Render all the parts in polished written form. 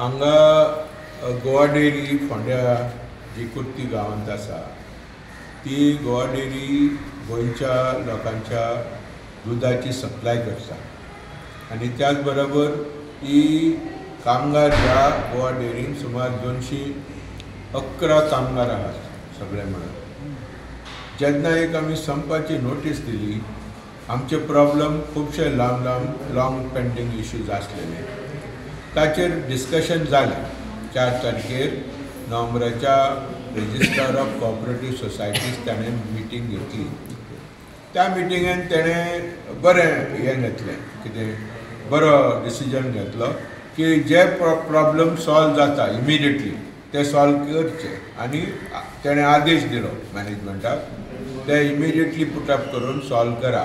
हांगा गोवा डेअरी फोंड्या जी कुर्ती गांवांत आसा ती गोवा डेअरी गोंयच्या लोकांच्या दुदाची सप्लाय करता आनी त्याच बरोबर ही कामगार ह्या गोवा डेअरीन सुमार 211 कामगार आहात सगळे म्हणून. जेन्ना एक आमी संपाची नोटीस दिली, आमचे प्रॉब्लम खुबशे लांब लांब लाँग पेंडींग इश्यूज आसलेले, ताचेर डिस्कशन जालें. 4 तारखेर नोव्हेंबराच्या रजिस्ट्रार ऑफ कॉपरेटीव सोसायटीज ताणें मिटींग घेतली. त्या मिटिंगेन तेणें बरें हें घेतलें, कितें बरो डिसिजन घेतलो की जे प्रॉब्लम सॉल्व जाता इमिडिएटली ते सॉल्व करचे आनी तेणें आदेश दिलो मॅनेजमेंटाक ते इमिडिएटली पुटअप करून सॉल्व करा.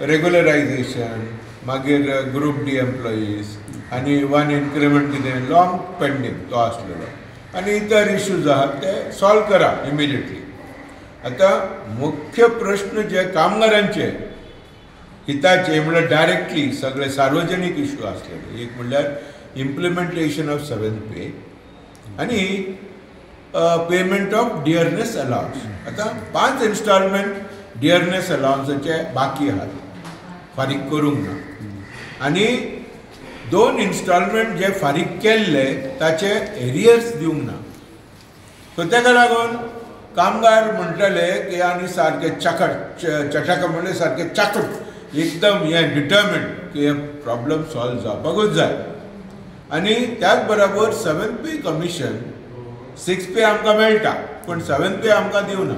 रेगुलरायझेशन, मागीर ग्रूप डी एम्प्लॉईज आनी वन इन्क्रिमेंट कितें लाँग पेंडींग तो आसलेलो आनी इतर इश्यूज आहात ते सॉल्व करा इमिडिएटली. आतां मुख्य प्रश्न जे कामगारांचे हिताचे म्हणल्यार डायरेक्टली सगळे सार्वजनीक इश्यू आसलेले, एक म्हणल्यार इम्प्लिमेंटेशन ऑफ 7th पे आनी पेमेंट ऑफ डियरनेस अलावन्स. आतां 5 इन्स्टॉलमेंट डियरनेस अलावन्साचे बाकी आहात, फारीक करूंक ना, आनी 2 इन्स्टॉलमेंट जे फारीक केल्ले ताचे एरियर्स दिवंक ना. सो ताका लागून कामगार म्हणटले की आनी सारके चकट चटक म्हणल्यार सारके चाकट एकदम हें डिटर्मिंड की हे प्रॉब्लम सॉल्व जावपाकूच जाय. आनी त्याच बरोबर 7th pay commission 6th pay आमकां मेळटा पूण 7th पे आमकां दिवना.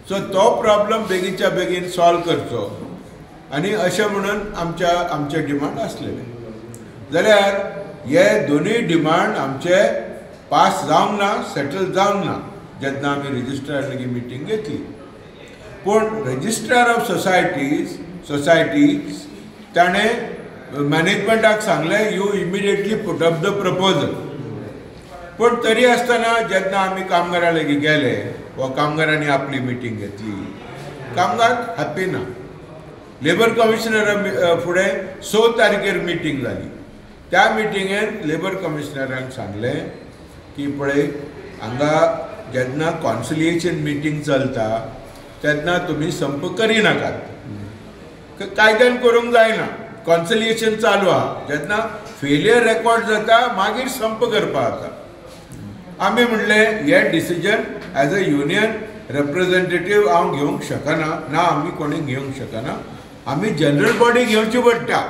सो तो प्रॉब्लम बेगीनच्या बेगीन सॉल्व करचो आनी अशें म्हणून आमचे डिमांड आसलेले. जाल्यार हे दोनूय डिमांड आमचे पास जावंक ना, सेटल जावंक ना जेन्ना आमी रजिस्ट्रार लागीं मिटींग घेतली. पूण रजिस्ट्रार ऑफ सोसायटीज ताणें मॅनेजमेंटाक सांगलें you immediately put up the proposal. पूण तरी आसतना जेन्ना आमी कामगारां लागीं गेले वा कामगारांनी आपली मिटींग घेतली, कामगार हॅप्पी ना. लेबर कमिशनरा फुडें 6 तारखेर मिटींग जाली. त्या मिटिंगेन लेबर कमिशनरान सांगलें की पळय हांगा जेन्ना कॉन्सिलिएशन मिटींग चलता तेन्ना तुमी संप करिनाकात, कायद्यान करूंक जायना, कॉन्सिलिएशन चालू आहा, जेन्ना फेलियर रेकॉर्ड जाता मागीर संप करपाक जाता. आमी म्हणलें हें decision as a union representative हांव घेवंक शकना, ना आमी कोणी घेवंक शकना, आमी जनरल बॉडी घेवची पडटा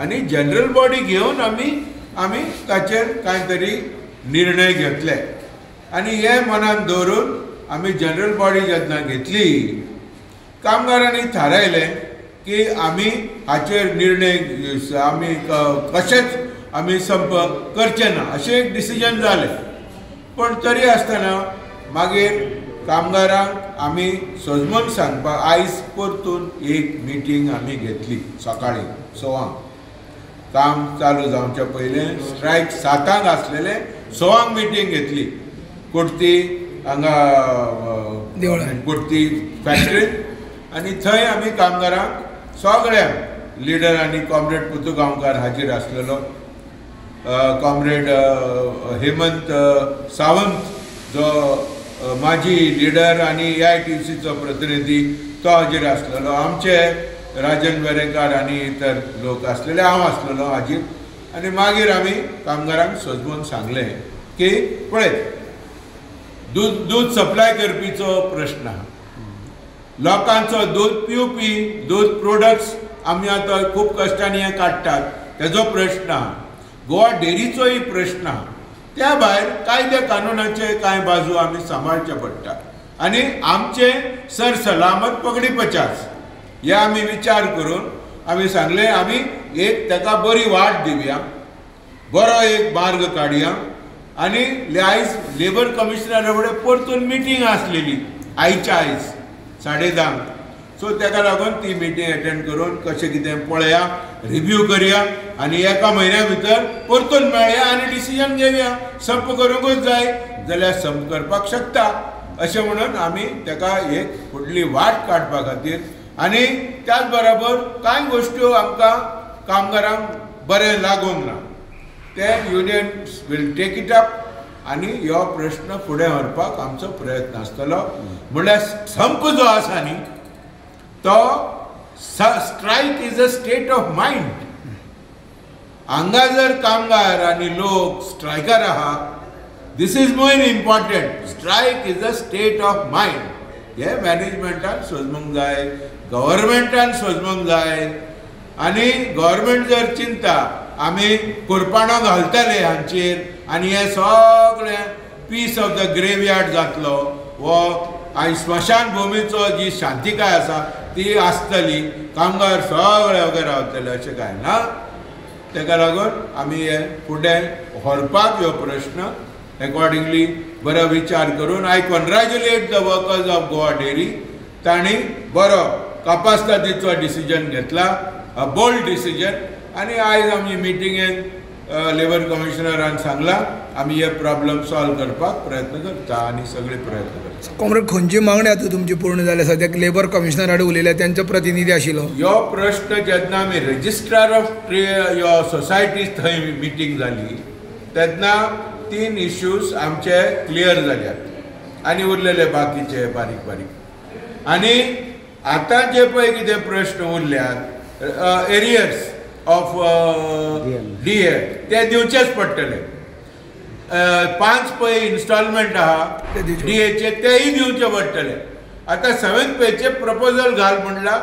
आनी जनरल बॉडी घेवन आमी ताचेर कांय तरी निर्णय घेतले. आनी हें मनान दवरून आमी जनरल बॉडी जेन्ना घेतली, कामगारांनी थारायलें की आमी हाचेर निर्णय आमी कशेंच आमी संप करचे ना अशें एक डिसिजन जालें. पूण तरी आसतना मागीर कामगारांक आमी सजमून सांगपाक आयज परतून एक मिटींग आमी घेतली सकाळीं 6 काम चालू जावच्या पयलें, स्ट्रायक 7 आसलेलें, 6 मिटींग घेतली कुर्ती हांगा कुर्ती फॅक्टरीत आनी थंय आमी कामगारांक सगळ्यांक लिडर आनी कॉम्रेड पुतू गांवकार हाजीर आसलेलो, कॉम्रेड हेमंत सावंत जो माजी लिडर आनी AITUCचो प्रतिनिधी तो हाजीर आसलेलो, आमचे राजन वेरेंकार आनी इतर लोक आसलेले, हांव आसलेलो हाजीर. आनी मागीर आमी कामगारांक सजमून सांगलें की पळय दूद सप्लाय करपीचो प्रश्न आहा, लोकांचो दूद पिवपी दूद प्रोडक्ट्स आमी आतां खूब कश्टांनी हें काडटात तेजो प्रश्न आहा, गोवा डेअरीचोय प्रश्न आहा, त्या भायर कायदे कानुनाचे कांय बाजू आमी सांबाळचे पडटा आनी आमचे सर सलामत पगडी 50 हे आमी विचार करून आमी सांगलें आमी एक ताका बरी वाट दिवया, बरो एक मार्ग काडया. आनी आयज लेबर कमिशनरा कडेन परतून मिटींग आसलेली आयच्या आयज 10:30, सो ताका लागून ती मिटींग एटेंड करून कशें कितें पळया, रिव्यू करया आनी एका म्हयन्या भितर परतून मेळया आनी डिसिजन घेवया. संप करूंकूच जाय जाल्यार संप करपाक शकता अशें म्हणून आमी ताका एक फुडली वाट काडपा खातीर आनी त्याच बरोबर कांय गोश्ट्यो आमकां कामगारांक बरें लागूंक ना ते union will take it up आनी हो प्रश्न फुडें व्हरपाक आमचो प्रयत्न आसतलो. म्हणल्यार संप जो आसा न्ही तो strike is a state of mind. हांगा जर कामगार आनी लोक स्ट्रायकार आहा, this is more important. Strike is a state of mind. हे मॅनेजमेंटान सोजमूंक जाय, गव्हर्मेंटान सोजमूंक जाय. आनी गव्हर्मेंट जर चिंता आमी कुरपाणां घालतले हांचेर आनी हे सगळें पीस ऑफ the graveyard जातलो, वो आनी स्मशान भुमीचो जी शांतिकाय आसा ती आसतली, कामगार सगळे वगैरे रावतले अशें कांय ना. ताका लागून आमी हे फुडें व्हरपाक ह्यो प्रश्न एकॉर्डिंगली बरो विचार करून I congratulate the workers of Goa dairy. तांणी बरो कापास्तादीचो डिसिजन घेतला, अ बोल्ड डिसिजन. आनी आयज आमी मिटिंगेन लेबर कमिशनरान सांगलां आमी हे प्रॉब्लम सॉल्व करपाक प्रयत्न करता आनी सगळे प्रयत्न करता. कॉम्रेड, खंयची मागणी आतां तुमची पूर्ण जाल्या? सद्याक लेबर कमिशनर कडेन उलयल्या, त्यांचो प्रतिनिधी आशिल्लो. हो प्रश्न जेन्ना आमी रजिस्ट्रार ऑफ ह्यो सोसायटीज थंय मिटींग जाली तेन्ना 3 इश्यूज आमचे क्लियर जाल्यात आनी उरलेले बाकीचे बारीक बारीक. आनी आतां जे पळय कितें प्रश्न उरल्यात एरियर्स ऑफ डी ए ते दिवचेच पडटले. 5 पय इन्स्टॉलमेंट आहा डी एचे तेय दिवचे पडटले. आतां 7 पेचे प्रपोजल घाल म्हणला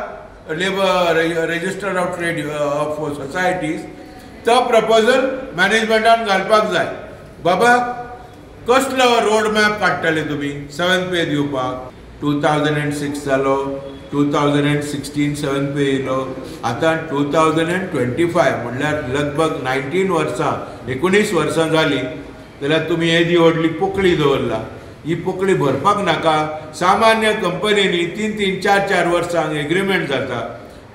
labour register of trade of societies, तो प्रपोजल मॅनेजमेंटान घालपाक जाय. बाबा कसलो रोड मॅप काडटले तुमी 7 पे दिवपाक? 2006 जालो, 2016 7 पे येयलो, आतां 2025 म्हणल्यार लगभग 19 वर्सां 19 वर्सां जालीं जाल्यार तुमी येदी व्हडली पोकळी दवरला. ही पोकळी भरपाक नाका. सामान्य कंपनींनी 3 3 4 4 वर्सांक एग्रीमेंट जाता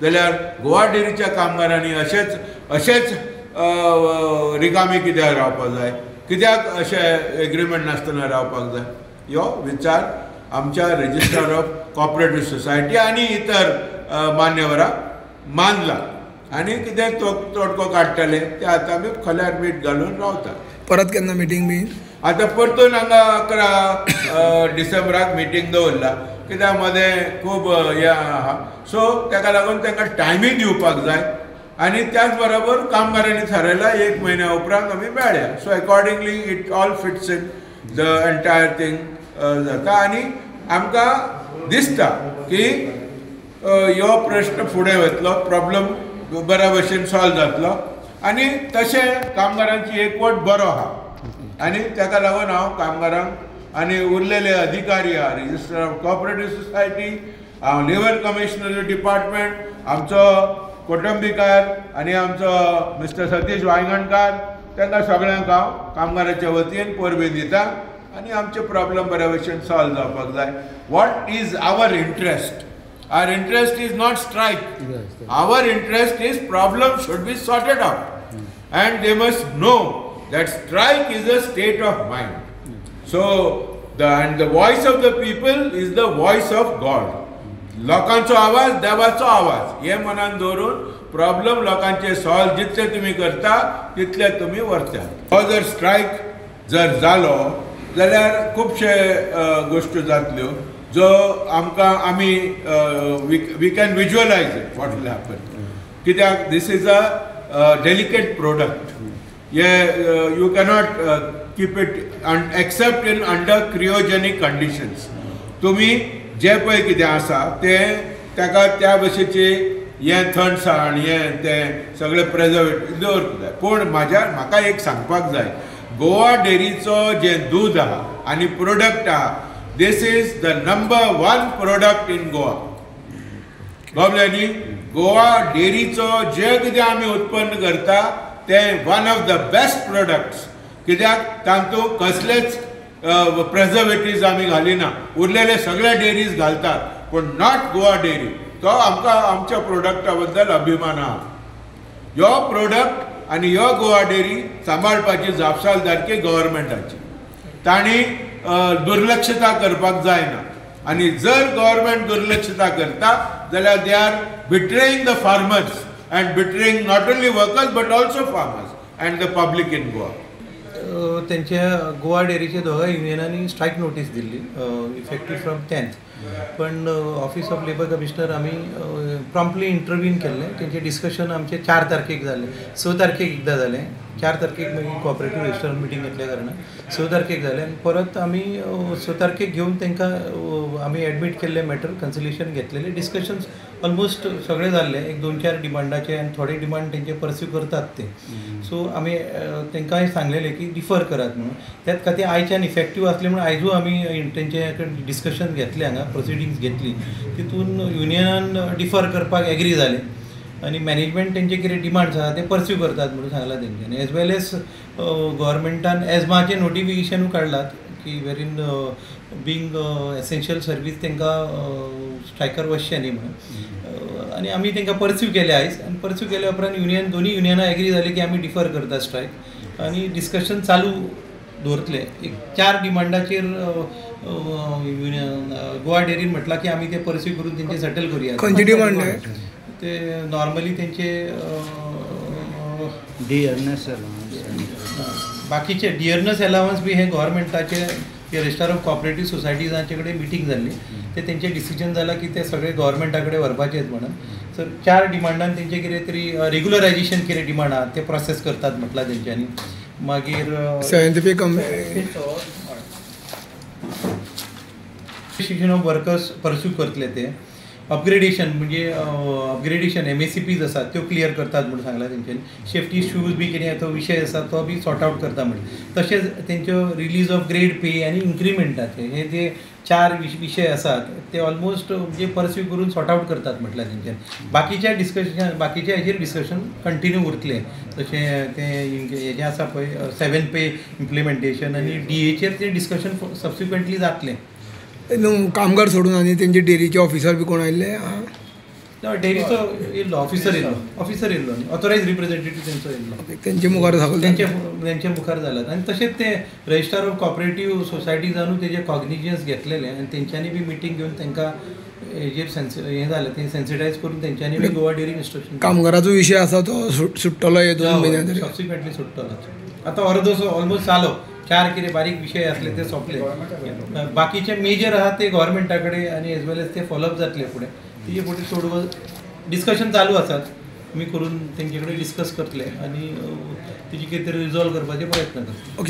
जाल्यार गोवा डेअरीच्या कामगारांनी अशेंच अशेंच रिकामी कित्याक रावपाक जाय, कित्याक अशें एग्रीमेंट नासतना रावपाक जाय? ह्यो विचार आमच्या रजिस्ट्रार ऑफ कॉपरेटीव सोसायटी आनी इतर मान्यवरांक मानला आनी कितें तोडको काडटले ते आतां आमी खोल्यार मीठ घालून रावतात. परत केन्ना मिटींग बी? आतां परतून हांगा 11 डिसेंबराक मिटींग दवरला, कित्याक मदें खूब हें आहा, सो ताका लागून तांकां टायमींग दिवपाक जाय. आनी त्याच बरोबर कामगारांनी थारायला 1 म्हयन्या उपरांत आमी मेळया. So accordingly it all fits in the entire thing जाता. आनी आमकां दिसता की हो प्रश्न फुडें वतलो, प्रॉब्लम बऱ्या भशेन सॉल्व जातलो आनी तशें कामगारांची एकवट बरो आहा. आनी ताका लागून हांव कामगारांक आनी उरलेले अधिकारी आहा, रजिस्ट्रार ऑफ कॉपरेटीव सोसायटी, हांव लेबर कमिशनर डिपार्टमेंट, आमचो कोटंबीकार आनी आमचो मिस्टर सतीश वायंगणकार, तांकां सगळ्यांक हांव कामगाराच्या वतीन परबीं दिता आनी आमचे प्रॉब्लम बऱ्या भशेन सॉल्व जावपाक जाय. What is our interest? Our interest is not strike. Our interest is problem should be sorted out and they must know that strike is a state of mind. So the voice of the people is the voice of God. लोकांचो आवाज देवाचो आवाज हे मनान दवरून problem लोकांचे solve जितले तुमी करता तितले तुमी व्हरता. हो जर स्ट्रायक जर जालो जाल्यार खुबशे गोश्टी जातल्यो जो आमकां आमी we can visualise it what will happen. कित्याक this is a delicate product. हे you cannot keep it except in under cryogenic conditions. तुमी जे पळय कितें आसा तें ताका त्या भशेची हें थंडसाण हें तें सगळें प्रेजर्वेटिव दवरूंक जाय. पूण म्हाका एक सांगपाक जाय, गोवा डेअरीचो जें दूद आहा आनी प्रोडक्ट आहा, this is the number 1 product in Goa. कळ्ळें न्ही? गोवा डेअरीचो जें कितें आमी उत्पन्न करता तें 1 ऑफ the best products. कित्याक तातूंत कसलेच प्रेजर्वेटिव्स आमी घालिना, उरलेले सगळे डेअरीज घालतात पूण not Goa dairy. तो आमकां आमच्या प्रोडक्टा बद्दल अभिमान आहा. ह्यो प्रोडक्ट आनी ह्यो गोवा डेअरी सांबाळपाची जापसालदारकी गव्हर्मेंटाची. तांणी दुर्लक्षता करपाक जायना आनी जर गव्हर्मेंट दुर्लक्षता करता जाल्यार they are betraying the farmers and betraying not only workers but also farmers and the public in Goa. तेंच्या गोवा डेअरीच्या दोगां युनियनांनी स्ट्रायक नोटीस दिल्ली इफेक्टीव फ्रॉम 10th, पण ऑफिस ऑफ लेबर कमिशनर आमी प्रॉम्प्टली इंटरवीन केल्लें. तेंचें डिस्कशन आमचें 4 तारखेक जालें, 6 तारखेक एकदां जालें, 4 तारखेक मागीर कॉपरेटीव रजिस्टर मिटींग घेतल्या कारणान 6 तारखेक जालें आनी परत आमी 6 तारखेक घेवन तांकां आमी एडमीट केल्लें मॅटर, कन्सिलेशन घेतलेलें, डिस्कशन्स ऑलमोस्ट सगळे जाल्ले. एक 2-4 डिमांडाचे आनी थोडे डिमांड तेंचे पर्स्यू करतात ते. सो आमी तांकांय सांगलेलें की डिफर करात म्हणून. त्याच खातीर आयच्यान इफेक्टीव आसलें म्हणून आयजूय आमी तेंचे कडेन डिस्कशन घेतलें, हांगा प्रोसिडींग्स घेतली. तितून युनियनान डिफर करपाक एग्री जालें आनी मॅनेजमेंट तेंचे कितें डिमांड्स आसा ते पर्स्यू करतात म्हणून सांगलां तेंच्यांनी. एज वेल एज गव्हर्मेंटान एजमाचें नोटिफिकेशनूय काडलात की वेरीन बींग एसेन्शियल सर्वीस तांकां स्ट्रायकार वचचें न्ही म्हणून. आनी आमी तांकां पर्स्यू केलें आयज, आनी पर्स्यू केल्या उपरांत युनियन दोनूय युनियनां एग्री जालीं की आमी डिफर करता स्ट्रायक आनी डिस्कशन चालू दवरतले. एक 4 डिमांडाचेर युनियन गोवा डेअरीन म्हटलां की आमी ते पर्स्यू करून तेंचे सेटल करुया. खंयचे डिमांड ते नॉर्मली तेंचे डियरनेस अलावन्स, बाकीचे डियरनेस अलावन्स बी हे गव्हर्मेंटाचे रजिस्ट्रार ऑफ कॉपरेटीव सोसायटीजांचे कडेन मिटींग जाल्ली, ते तेंचे डिसिजन जालां की ते सगळे गव्हर्मेंटा कडेन व्हरपाचेच म्हणून. सो 4 डिमांडान तेंचे कितें तरी रेगुलरायजेशन कितें डिमांड आहा ते प्रोसेस करतात म्हटलां तेंच्यांनी. मागीर scientific of workers pursue करतले ते, अपग्रेडेशन म्हणजे अपग्रेडेशन MACPs आसात त्यो क्लियर करतात म्हणून सांगलां तेंच्यांनी. सेफ्टी शूज बी कितें तो विशय आसा तो बी सॉर्ट आवट करता म्हणून. तशेंच तेंच्यो रिलीज ऑफ ग्रेड पे आनी इन्क्रिमेंटाचे हे जे 4 विशय आसात ते ऑलमोस्ट म्हणजे पर्स्यू करून सॉर्ट आवट करतात म्हटल्यार तेंच्यांनी. बाकीच्या डिस्कशन बाकीच्या हेजेर डिस्कशन कंटिन्यू उरतलें. तशें तें हेजें आसा पळय 7 पे इम्प्लिमेंटेशन आनी DAचेर तें डिस्कशन सबसिक्वंटली जातलें. कामगार सोडून आनी तेंचे डेअरीचे ऑफिसर बी कोण आयिल्ले? ना, डेअरीचो येयल्लो ऑफिसर, येयल्लो ऑफिसर येयल्लो न्ही, ऑथोरायज रिप्रेझेंटेटीव तेंचो येयल्लो, तेंचे मुखार सांगलें, तेंचे मुखार जालात. आनी तशेंच ते रजिस्ट्रार ऑफ कॉपरेटीव सोसायटीजानूय तेजे कॉग्निजन्स घेतलेले आनी तेंच्यांनी बी मिटींग घेवन तांकां हेजेर हें जालें, तें सेन्सिटायज करून तेंच्यांनी बी गोवा डेअरीक इन्स्ट्रक्शन. कामगाराचो विशय आसा तो सुट्टलो हे 2 म्हयन्यां सबसिक्वंटली सुट्टलो. आतां अर्दो ऑलमोस्ट जालो, 4 कितें बारीक विशय आसले ते सोंपले, बाकीचे मेजर आहा ते गव्हर्मेंटा कडेन आनी एज वेल एज ते फॉलोअप जातले फुडें. तेजे फुडें चड डिस्कशन चालू आसात, आमी करून तेंचे कडेन डिस्कस करतले आनी तेजी कितें तरी रिजॉल्व करपाचे प्रयत्न करतले. ओके.